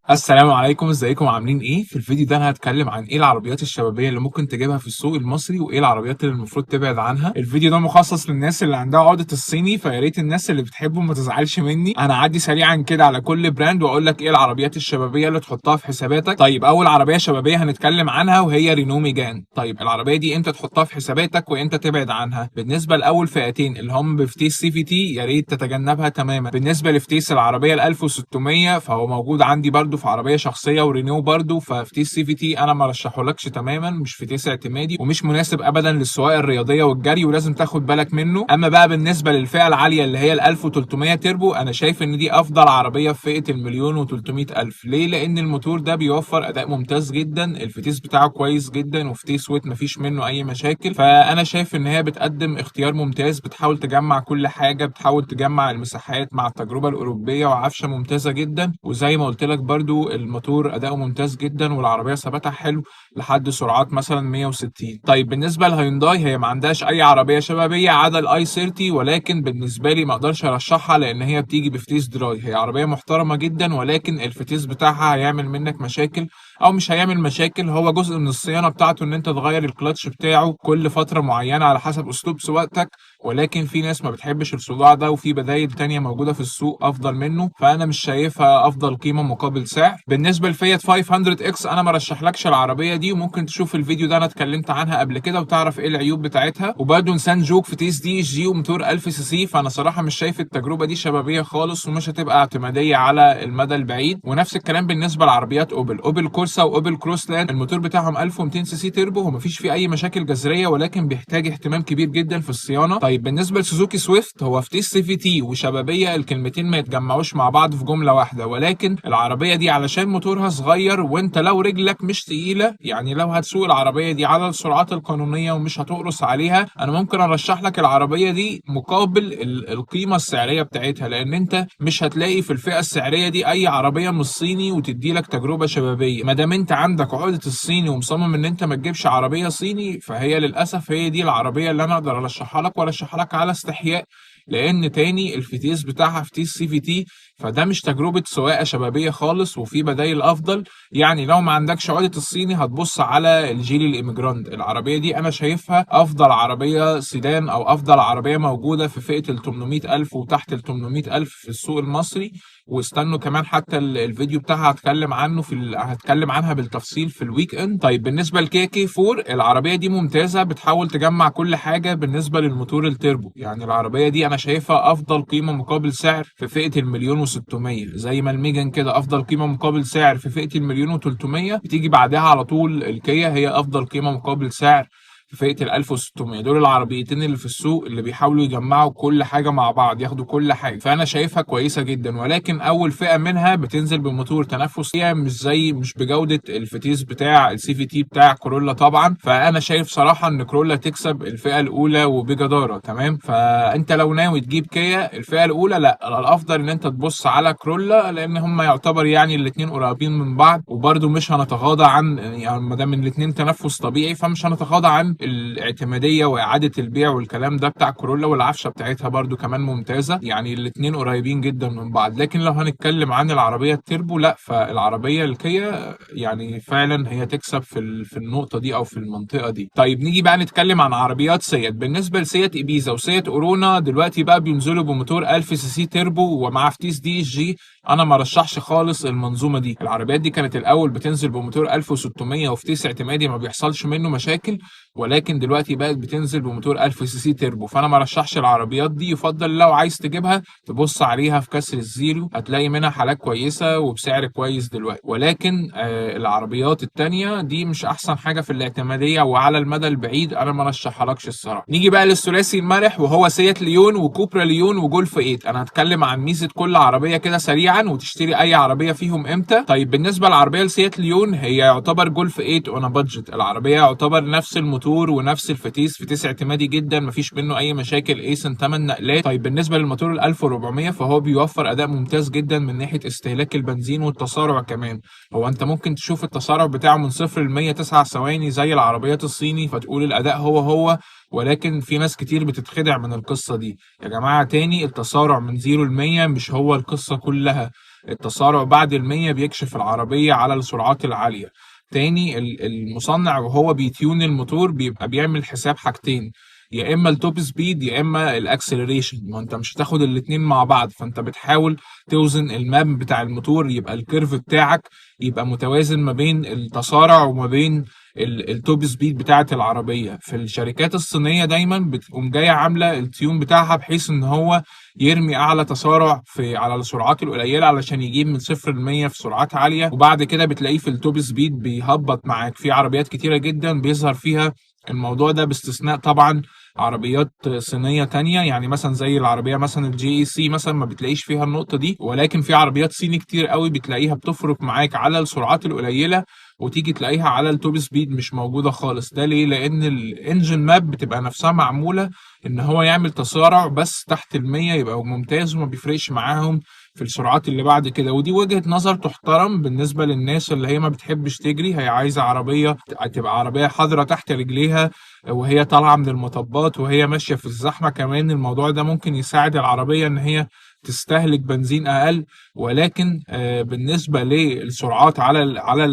السلام عليكم، ازيكم؟ عاملين ايه؟ في الفيديو ده انا هتكلم عن ايه العربيات الشبابية اللي ممكن تجيبها في السوق المصري، وايه العربيات اللي المفروض تبعد عنها. الفيديو ده مخصص للناس اللي عندها عقده الصيني، فيا ريت الناس اللي بتحبه ما تزعلش مني. انا هعدي سريعا كده على كل brand واقول لك ايه العربيات الشبابية اللي تحطها في حساباتك. طيب، اول عربية شبابية هنتكلم عنها وهي رينو ميجان. طيب العربية دي امتى تحطها في حساباتك وامتى تبعد عنها؟ بالنسبة لاول فئتين اللي هم بفتيس CVT، يا ريت تتجنبها تماما. بالنسبة لفتيس العربية ال 1600 فهو موجود عندي برده في عربية شخصية ورينو برده، ففتيس CVT انا ما رشحهولكش تماما، مش فتيس اعتمادي ومش مناسب ابدا للسواقه الرياضية والجري، ولازم تاخد بالك منه. اما بقى بالنسبة للفئه العالية اللي هي ال 1300 تربو، انا شايف ان دي افضل عربية في فئة 1,300,000. ليه؟ لان الموتور ده بيوفر اداء ممتاز جدا، الفتيس بتاعه كويس جدا، وفتيس wet مفيش منه اي مشاكل. فانا شايف ان هي بتقدم اختيار ممتاز، بتحاول تجمع كل حاجة، بتحاول تجمع المساحات مع التجربة الاوروبية، وعفشه ممتازة جدا. وزي ما قلت لك برده الموتور اداؤه ممتاز جدا، والعربية ثباتها حلو لحد سرعات مثلا 160. طيب بالنسبة لهيونداي، هي ما عندهاش اي عربية شبابية عدا ال i30، ولكن بالنسبة لي ما اقدرش ارشحها لان هي بتيجي بفتيس dry. هي عربية محترمه جدا، ولكن الفتيس بتاعها هيعمل منك مشاكل، او مش هيعمل مشاكل، هو جزء من الصيانة بتاعته ان انت تغير الكلاتش بتاعه كل فترة معينة على حسب اسلوب سواقتك، ولكن في ناس ما بتحبش الصداع ده، وفي بدايل تانية موجودة في السوق افضل منه، فانا مش شايفها افضل قيمة مقابل سعر. بالنسبة لفيات 500 X، انا ما رشحلكش العربية دي، وممكن تشوف الفيديو ده انا اتكلمت عنها قبل كده وتعرف ايه العيوب بتاعتها. وبرده نسان جوك فتيس DSG وموتور 1000 سي سي، فانا صراحة مش شايف التجربة دي شبابية خالص، ومش هتبقى اعتماديه على المدى البعيد. ونفس الكلام بالنسبة لعربيات اوبل، اوبل كورسا واوبل كروسلاند، الموتور بتاعهم 1200 سي سي تربو، ومفيش فيه اي مشاكل جذرية، ولكن بيحتاج اهتمام كبير جدا في الصيانة. طيب بالنسبة لسوزوكي سويفت، هو فتيس CVT وشبابيه، الكلمتين ما يتجمعوش مع بعض في جملة واحدة، ولكن العربية دي علشان موتورها صغير، وانت لو رجلك مش تقيلة، يعني لو هتسوق العربية دي على السرعات القانونية ومش هتقرص عليها، انا ممكن ارشح لك العربية دي مقابل القيمة السعرية بتاعتها، لان انت مش هتلاقي في الفئة السعرية دي اي عربية من الصيني وتدي لك تجربه شبابية. ما دام انت عندك عقده الصيني ومصمم ان انت ما تجيبش عربية صيني، فهي للاسف هي دي العربية اللي انا اقدر ارشحها لك، وارشحها لك على استحياء، لان تاني الفتيس بتاعها فتيس CVT، فده مش تجربه سواقة شبابية خالص، وفي بدايل افضل. يعني لو ما عندكش عقده الصيني هتبص على الجيلي الاميجراند. العربية دي انا شايفها افضل عربية سيدان، او افضل عربية موجودة في فئة ال 800,000 وتحت ال 800,000 في السوق المصري. واستنوا كمان حتى الفيديو بتاعها هتكلم عنه في هتكلم عنها بالتفصيل في ال weekend. طيب بالنسبة لكيا K4، العربية دي ممتازة، بتحاول تجمع كل حاجة بالنسبة للموتور التربو. يعني العربية دي انا شايفها افضل قيمة مقابل سعر في فئة 1,600,000، زي ما الميجان كده افضل قيمة مقابل سعر في فئة 1,300,000، بتيجي بعدها على طول الكيا هي افضل قيمة مقابل سعر في فئة ال 1600. دول العربيتين اللي في السوق اللي بيحاولوا يجمعوا كل حاجة مع بعض، ياخدوا كل حاجة، فأنا شايفها كويسة جدا. ولكن أول فئة منها بتنزل بموتور تنفسية مش بجودة الفتيس بتاع ال CVT بتاع كورولا طبعا، فأنا شايف صراحة إن كورولا تكسب الفئة الأولى وبجدارة. تمام، فأنت لو ناوي تجيب كيا الفئة الأولى، لا، الأفضل إن أنت تبص على كورولا، لأن هم يعتبر يعني الاتنين قريبين من بعض، وبرده مش هنتغاضى عن، يعني ما دام الاتنين تنفس طبيعي فمش هنتغاضى عن الاعتمادية وإعادة البيع والكلام ده بتاع كورولا، والعفشة بتاعتها برضو كمان ممتازة، يعني الاتنين قريبين جدا من بعض. لكن لو هنتكلم عن العربية التربو، لا، فالعربية الكيا يعني فعلا هي تكسب في النقطة دي أو في المنطقة دي. طيب نيجي بقى نتكلم عن عربيات سيات. بالنسبة لسيات إبيزا وسيات أورونا، دلوقتي بقى بينزلوا بموتور 1000 سي سي تربو ومع فتيس DSG. أنا ما رشحش خالص المنظومة دي. العربيات دي كانت الأول بتنزل بموتور 1600 وفتيس اعتمادي ما بيحصلش منه مشاكل، ولكن دلوقتي بقت بتنزل بموتور 1000 سي سي تربو، فانا ما رشحش العربيات دي. يفضل لو عايز تجيبها تبص عليها في كسر الزيرو، هتلاقي منها حالات كويسة وبسعر كويس دلوقتي. ولكن العربيات التانية دي مش احسن حاجة في الاعتماديه وعلى المدى البعيد، انا ما رشحهالكش الصراحة. نيجي بقى للثلاثي المرح، وهو سيات ليون وكوبرا ليون وجولف 8. انا هتكلم عن ميزة كل عربية كده سريعا، وتشتري اي عربية فيهم امتى. طيب بالنسبة للعربية لسيات ليون، هي يعتبر جولف 8 on budget. العربية يعتبر نفس الموتور ونفس الفتيس، فتيس اعتمادي جدا مفيش منه اي مشاكل، ايسن 8 نقلات. طيب بالنسبة للموتور ال 1400 فهو بيوفر اداء ممتاز جدا من ناحية استهلاك البنزين والتسارع كمان. هو انت ممكن تشوف التسارع بتاعه من 0 ل 100 9 ثواني زي العربيات الصيني، فتقول الاداء هو هو، ولكن في ناس كتير بتتخدع من القصة دي يا جماعة. تاني، التسارع من 0 ل 100 مش هو القصة كلها. التسارع بعد 100 بيكشف العربية على السرعات العالية. تاني، المصنع وهو بي tune الموتور بيبقى بيعمل حساب حاجتين، يا اما ال top speed يا اما ال acceleration، ما انت مش هتاخد الاتنين مع بعض، فانت بتحاول توزن ال map بتاع الموتور، يبقى ال curve بتاعك يبقى متوازن ما بين التسارع وما بين ال top speed بتاعه العربية. في الشركات الصينية دايما بتقوم جاية عامله ال tune بتاعها بحيث ان هو يرمي اعلى تسارع في على السرعات القليلة علشان يجيب من 0 ل 100 في سرعات عالية، وبعد كده بتلاقيه في ال top speed بيهبط معاك. في عربيات كتيرة جدا بيظهر فيها الموضوع ده، باستثناء طبعا عربيات صينية تانية، يعني مثلا زي العربية مثلا ال GAC مثلا ما بتلاقيش فيها النقطة دي، ولكن في عربيات صيني كتير قوي بتلاقيها بتفرق معاك على السرعات القليلة، وتيجي تلاقيها على ال top speed مش موجودة خالص. ده ليه؟ لان ال engine map بتبقى نفسها معمولة ان هو يعمل تسارع بس تحت 100 يبقى ممتاز، وما بيفرقش معاهم في السرعات اللي بعد كده. ودي وجهة نظر تحترم بالنسبة للناس اللي هي ما بتحبش تجري، هي عايزة عربية تبقى عربية حاضرة تحت رجليها وهي طالعة من المطبات وهي ماشية في الزحمة. كمان الموضوع ده ممكن يساعد العربية ان هي تستهلك بنزين اقل، ولكن بالنسبة للسرعات على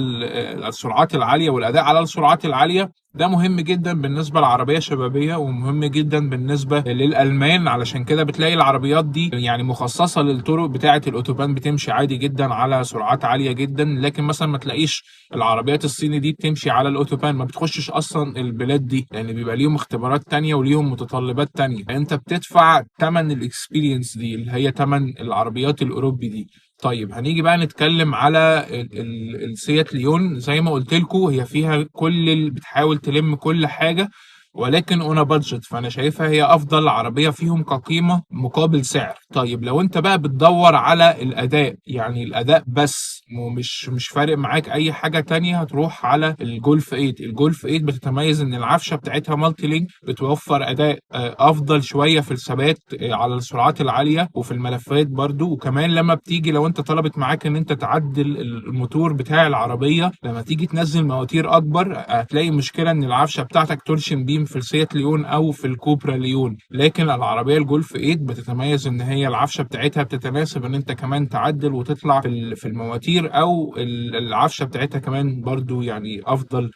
السرعات العالية والاداء على السرعات العالية ده مهم جدا بالنسبة للعربية شبابية، ومهم جدا بالنسبة للألمان. علشان كده بتلاقي العربيات دي يعني مخصصة للطرق بتاعة الأوتوبان، بتمشي عادي جدا على سرعات عالية جدا، لكن مثلا ما تلاقيش العربيات الصيني دي بتمشي على الأوتوبان، ما بتخشش أصلا البلاد دي، لأن يعني بيبقى ليهم اختبارات تانية وليهم متطلبات تانية. أنت بتدفع تمن ال experience دي اللي هي تمن العربيات الأوروبي دي. طيب هنيجي بقى نتكلم على السيات ليون. زي ما قلت لكم هي فيها كل، بتحاول تلم كل حاجة، ولكن on a budget، فانا شايفها هي افضل عربية فيهم كقيمه مقابل سعر. طيب لو انت بقى بتدور على الاداء، يعني الاداء بس ومش مش فارق معاك اي حاجة تانية، هتروح على الجولف 8. الجولف 8 بتتميز ان العفشه بتاعتها multi-link، بتوفر اداء افضل شوية في الثبات على السرعات العالية وفي الملفات برضو. وكمان لما بتيجي لو انت طلبت معاك ان انت تعدل الموتور بتاع العربية، لما تيجي تنزل مواتير اكبر هتلاقي مشكلة ان العفشه بتاعتك torsion beam في السيات ليون او في الكوبرا ليون. لكن العربية الجولف 8 بتتميز ان هي العفشه بتاعتها بتتناسب ان انت كمان تعدل وتطلع في المواتير، او العفشه بتاعتها كمان برضو يعني افضل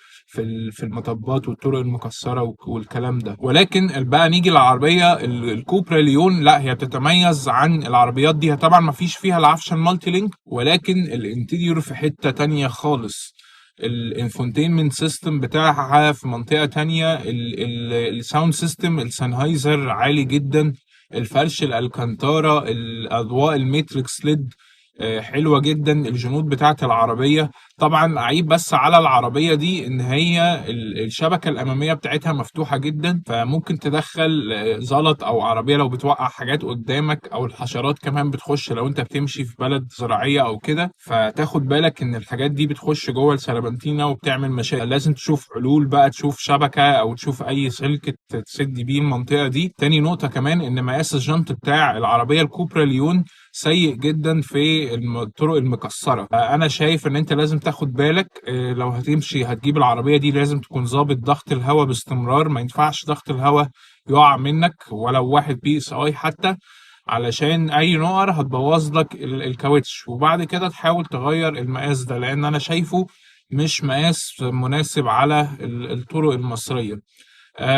في المطبات والطرق المكسره والكلام ده. ولكن بقى نيجي للعربية الكوبرا ليون، لا هي بتتميز عن العربيات دي، طبعا ما فيش فيها العفشه ال multi-link، ولكن ال interior في حتة تانية خالص. ال infotainment system بتاعها في منطقة تانية، ال sound system السنهايزر عالي جدا، الفرش الالكانتارا، الاضواء ال matrix LED حلوة جدا، الجنوط بتاعت العربية. طبعا عيب بس على العربية دي ان هي الشبكة الامامية بتاعتها مفتوحة جدا، فممكن تدخل زلط او عربية لو بتوقع حاجات قدامك، او الحشرات كمان بتخش لو انت بتمشي في بلد زراعية او كده، فتاخد بالك ان الحاجات دي بتخش جوه السربنتينه وبتعمل مشاكل. لازم تشوف حلول بقى، تشوف شبكة او تشوف اي سلك تسد بيه المنطقة دي. تاني نقطة كمان ان مقاس الجنط بتاع العربية الكوبرا ليون سيء جدا في الطرق المكسره. انا شايف ان انت لازم تاخد بالك لو هتمشي هتجيب العربية دي لازم تكون ظابط ضغط الهواء باستمرار، ما ينفعش ضغط الهواء يقع منك ولو 1 PSI حتى، علشان اي نقر هتبوظ لك الكاوتش. وبعد كده تحاول تغير المقاس ده، لان انا شايفه مش مقاس مناسب على الطرق المصرية.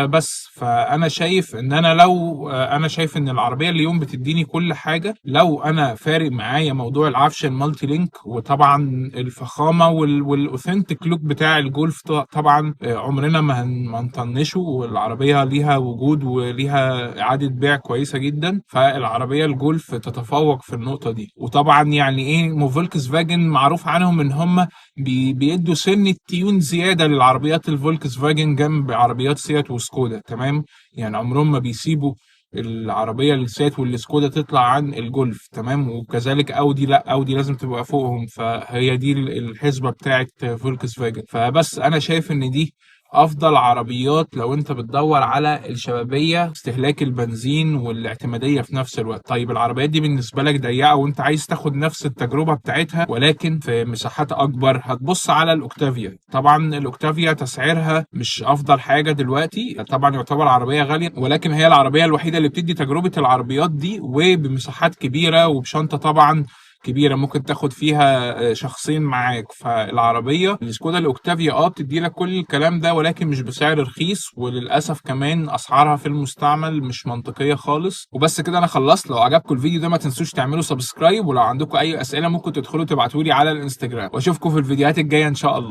بس فانا شايف ان انا لو انا شايف ان العربية اليوم بتديني كل حاجة، لو انا فارق معايا موضوع العفش ال multi-link وطبعا الفخامة وال authentic look بتاع الجولف، طبعا عمرنا ما هنطنشه، والعربية ليها وجود وليها اعاده بيع كويسة جدا، فالعربيه الجولف تتفوق في النقطة دي. وطبعا يعني ايه فولكس فاجن معروف عنهم ان هم بيدوا سن tune زيادة للعربيات الفولكس فاجن جنب عربيات سيات وسكودا، تمام؟ يعني عمرهم ما بيسيبوا العربية السيات والسكودا تطلع عن الجولف، تمام؟ وكذلك اودي، لا اودي لازم تبقى فوقهم، فهي دي الحسبة بتاعت فولكس فاجن. فبس انا شايف ان دي افضل عربيات لو انت بتدور على الشبابية، استهلاك البنزين والاعتماديه في نفس الوقت. طيب العربيات دي بالنسبة لك ضيقه وانت عايز تاخد نفس التجربة بتاعتها ولكن في مساحات اكبر، هتبص على الاوكتافيا. طبعا الاوكتافيا تسعيرها مش افضل حاجة دلوقتي، طبعا يعتبر عربية غالية، ولكن هي العربية الوحيدة اللي بتدي تجربه العربيات دي وبمساحات كبيرة وبشنطه طبعا كبيرة ممكن تاخد فيها شخصين معاك. فالعربيه السكودا الاوكتافيا بتدي لك كل الكلام ده، ولكن مش بسعر رخيص، وللاسف كمان اسعارها في المستعمل مش منطقية خالص. وبس كده انا خلصت. لو عجبكم الفيديو ده ما تنسوش تعملوا subscribe، ولو عندكم اي اسئلة ممكن تدخلوا تبعتوا لي على الانستجرام، واشوفكم في الفيديوهات الجاية ان شاء الله.